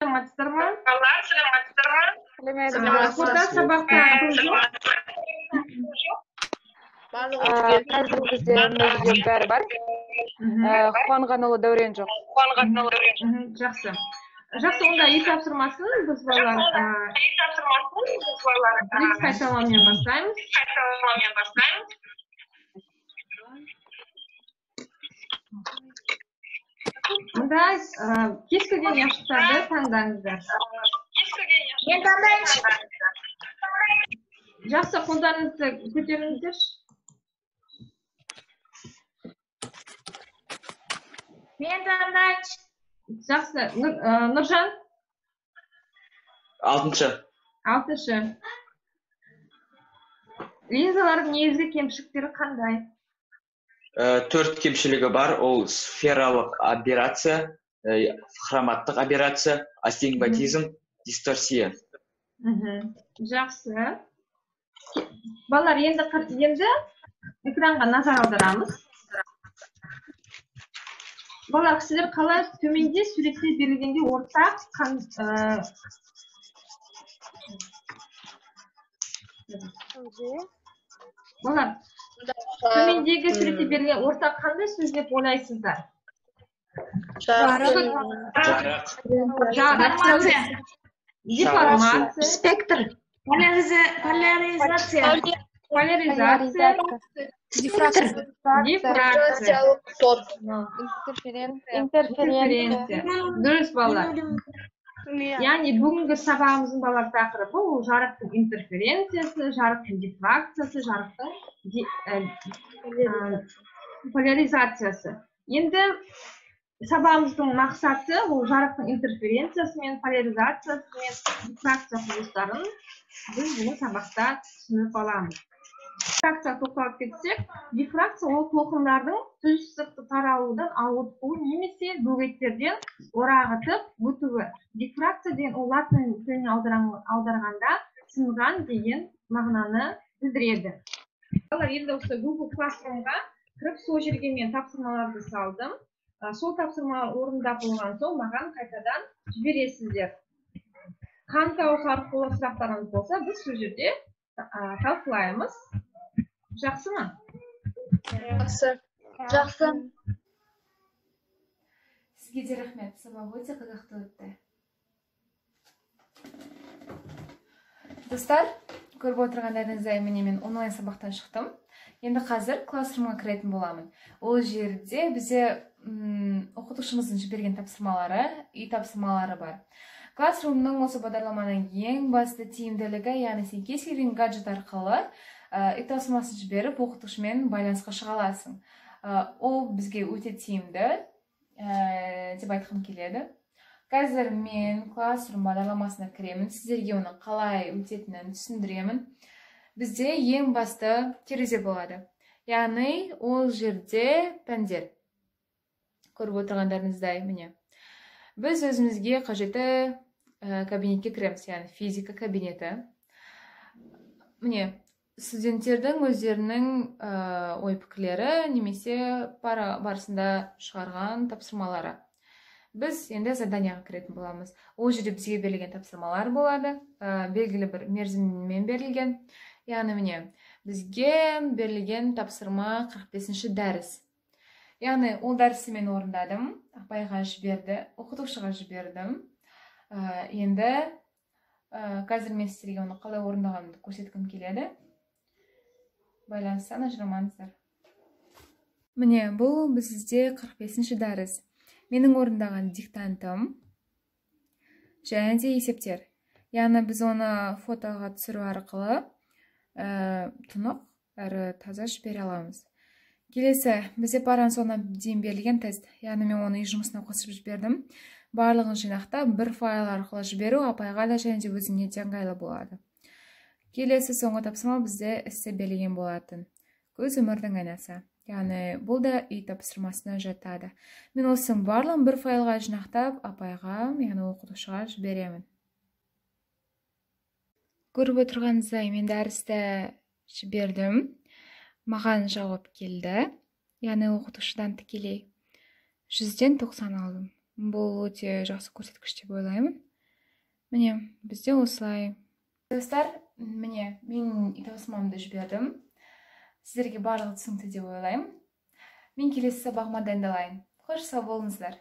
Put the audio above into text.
Саламатсыздар ма? Балалар, саламатсыздар ма? Орта сабақта жоқ. Қазір бізде мына жерде бәрі бар. Қуанғанұлы Дәурен жоқ. Қуанғанұлы Дәурен. Жақсы. Жақсы, онда үй тапсырмасын біз балалар Үй тапсырмасын біз балалар блиц қайталаумен бастаймыз. Қайталаумен бастаймыз. Мұнда кез келген ұяшықтарды таңдаңыздар. Кез келген Мен таңдайыншы. Жақсы, қолдарыңызды көтеріңіздерші. Мен таңдайыншы. Жақсы, Нұржан? 6-шы. 6-шы. Линзалардың негізгі кемшіліктері қандай? 4 кемшілігі бар. Ол сфералық аберрация, хроматтық аберрация, астигматизм, дисторсия. Жақсы. Балалар, енді экранға назар аударамыз. Балалар, сіздер қалай төменде суретте берілгенде ортақ балалар, төмендегі суретте берілген ортақ қандай сөз деп ойлайсыздар? Жарық. Жарық. Деформация. Спектр. Поляризация. Поляризация. Дифракция. Дифракция. Интерференция. Дұрыс, балалар. Яғни бүгінгі сабағымыздың балалар тақырыбы ол жарықтың интерференциясы, жарықтың дифракциясы, жарықтың поляризациясы. Енді сабағымыздың мақсаты ол жарықтың интерференциясы мен поляризациясы мен дифракция құбылыстарын біз бүгін сабақта түсініп аламыз. Дифракция тоқталып кетсек, дифракция ол толқындардың түз сызықты таралудан ауытқуы немесе бөгеттерден орағытып өтуі. Дифракция деген ол латын тіліне аударғанда сынған деген мағынаны білдіреді. Балалар, енді осы Google Classroom-ға кіріп, сол жерге мен тапсырмаларды салдым. Сол тапсырмалар орындап болған соң маған қайтадан жібересіздер. Қантауыз арқылы сұрақтарыңыз болса, біз сол жерде талқылаймыз. Жақсы ма? Жақсы. Жақсы. Сізге де рахмет. Сабақ өте қызықты өтті. Достар, көріп отырғандарыңыздай, міне мен онлайн сабақтан шықтым. Енді қазір классрумға кіретін боламын. Ол жерде бізде оқытушымыздың жіберген тапсырмалары, үй тапсырмалары бар. Классрумның осы бағдарламаның ең басты тиімділігі, яғни сен кез келген гаджет арқылы үй тапсырмасын жіберіп, оқытушымен байланысқа шыға аласың. Ол бізге өте тиімді деп айтқым келеді. Қазір мен классрум бағдарламасына кіремін, сіздерге оны қалай өтетінін түсіндіремін. Бізде ең басты терезе болады. Яғни ол жерде пәндер. Көріп отырғандарыңыздай, міне. Біз өзімізге қажетті кабинетке кіреміз, яғни физика кабинеті. Міне, студенттердің өздерінің ой-пікірлері немесе пара барысында шығарған тапсырмалары. Біз енді заданияға кіретін боламыз. Ол жерде бізге берілген тапсырмалар болады, белгілі бір мерзіммен берілген. Яғни міне, бізге берілген тапсырма 45-ші дәріс. Яғни ол дәрісті мен орындадым, апайға жіберді, оқытушыға жібердім. Енді қазір мен сіздерге оны қалай орындағанымды көрсеткім келеді. Байланыстан ажырамаңыздар. Міне, бұл бізде 45-ші дәріс. Менің орындаған диктантым және де есептер. Яғни біз оны фотоға түсіру арқылы тұнық әрі таза жібере аламыз. Келесі, бізде параның соңына дейін берілген тест. Яғни мен оны үй жұмысына қосып жібердім. Барлығын жинақтап бір файл арқылы жіберу апайға да және де өзіңе де ыңғайлы болады. Келесі соңғы тапсырма бізде эссе берілген болатын. Көз өмірдің айнасы. Яғни бұл да үй тапсырмасына жатады. Мен осының барлығын бір файлға жинақтап апайға, яғни оқытушыға жіберемін. Көріп отырғаныңыздай, мен дәрісті жібердім. Маған жауап келді. Яғни оқытушыдан тікелей 100-ден 90 алдым. Бұл өте жақсы көрсеткіш деп ойлаймын. Міне, бізде осылай. Достар, міне, мен үй тапсырмамды жібердім. Сіздерге барлығы түсінікті деп ойлаймын. Мен келесі сабағыма дайындалайын. Қош, сау болыңыздар.